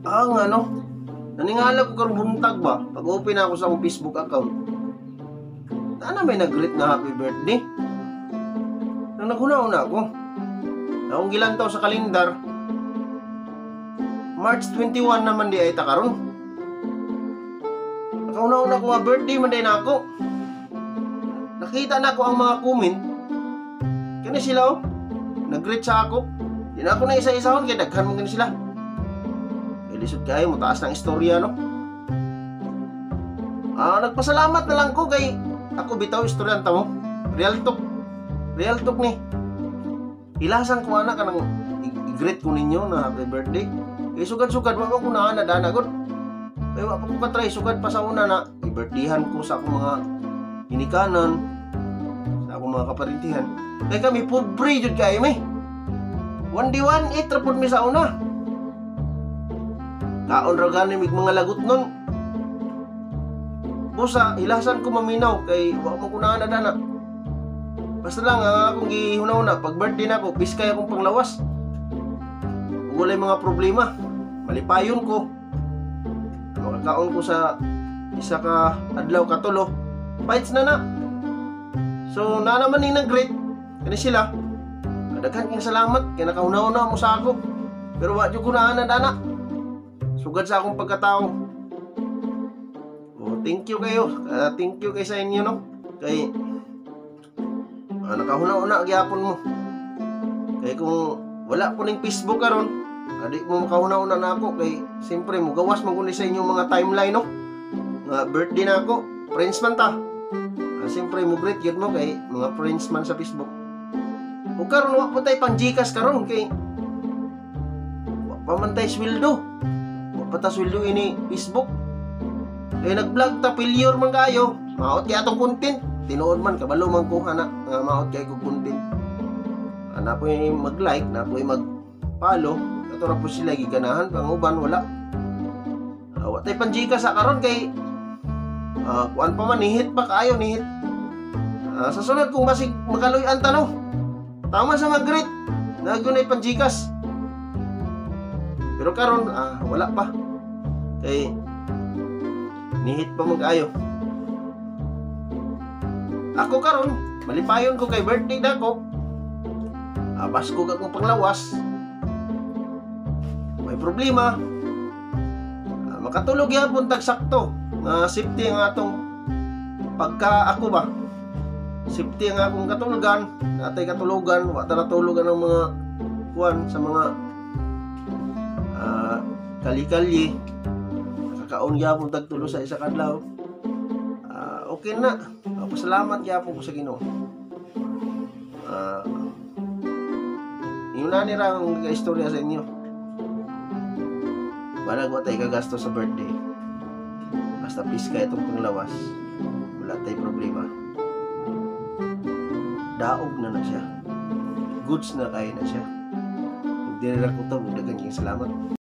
Ang ano, naningala ko karong buntag ba, pag open ako sa akong Facebook account. Naa may nag-greet na happy birthday. Nang naghuna-huna ako, akong gilantaw sa kalendar, March 21 naman diay ta karon. Nakauna-una ko nga birthday man diay nako. Nakita nako ang mga comment. Kani sila oh, nag-greet sa ako. Di na ako na isa-isahon kay daghan man kani sila. Kay lisod kayo mo taas ng istorya, no. Ah, nagpasalamat na lang ko kay ako bitaw istoryan ta mo. Real talk. Real talk ni. Hilasan ko ana kanang i-greet ko ninyo na happy birthday. Kay sugad-sugad wa ko na ana gud. Kay wa pa ko ka-try sugad pa sa una na i-birthdayhan ko sa akong mga ginikanan, sa akong mga kaparintihan. Kay kami pobre jud kaayo mi. 1D 1 8 ra pud mi sa una. Kaon ra gani mig mga lagot nun. Busa, hilasan ko maminaw kay wa mo ko na dana. Basta lang ang akong gihuna-huna pag birthday na ako, piskay akong panglawas. Ug walay mga problema. Malipayon ko. Makakaon ko sa isa ka adlaw katulo. Fights na na. So, na naman ning nag-greet. Kani sila. Daghan kayong salamat kay nakahuna-huna mo sa ako. Pero wa jud ko na ana dana. Sugad sa akong pagkatao. Oh, thank you kayo. Thank you kay sa inyo, no. Kay nakahuna-huna gyapon mo. Kay kung wala ko ning Facebook karon, adi mo makahuna-huna na ako kay siyempre mo gawas man kundi sa inyong mga timeline, no. Nga birthday na ako, friends man ta. Siyempre mo greet gyud mo kay mga friends man sa Facebook. Ug karon wa po tay pang GCash karon kay wa pa man tay sweldo. Wa pa ta sweldo ini Facebook. Kay nag-vlog ta, failure man kayo. Maot kay atong content. Tinuod man kabalo man ko ana nga maot kay ko content. Ana po yung mag-like, na po yung mag-follow. Kato ra po sila giganahan, pang uban wala. Wa tay pang GCash sa karon kay kuan pa man, nihit pa kaayo, nihit. Sa sunod kung basig makaloy-an ta, no. Tama sa mag-greet. Nagyun ay pang GCash. Pero karon wala pa. Kay nihit pa mag-ayo. Ako karon, malipayon ko kay birthday na ko. Baskog akong panglawas. May problema. Makatulog gyapon tag sakto. Nga safety ang atong pagka ako ba. Safety ang akong katulugan, natay katulugan, wa ta natulugan ang mga kuan sa mga kali-kali. Nakakaon gyapon tag tulo sa isa ka adlaw. Okay na. Pasalamat gyapon ko sa Ginoo. Yun na nira ang istorya sa inyo. Balag wa tay kagasto sa birthday. Basta piska itong panglawas. Wala tay problema. Daog na na siya. Goods na kaya na siya. Ug dili ra ko to, daghan kayong salamat.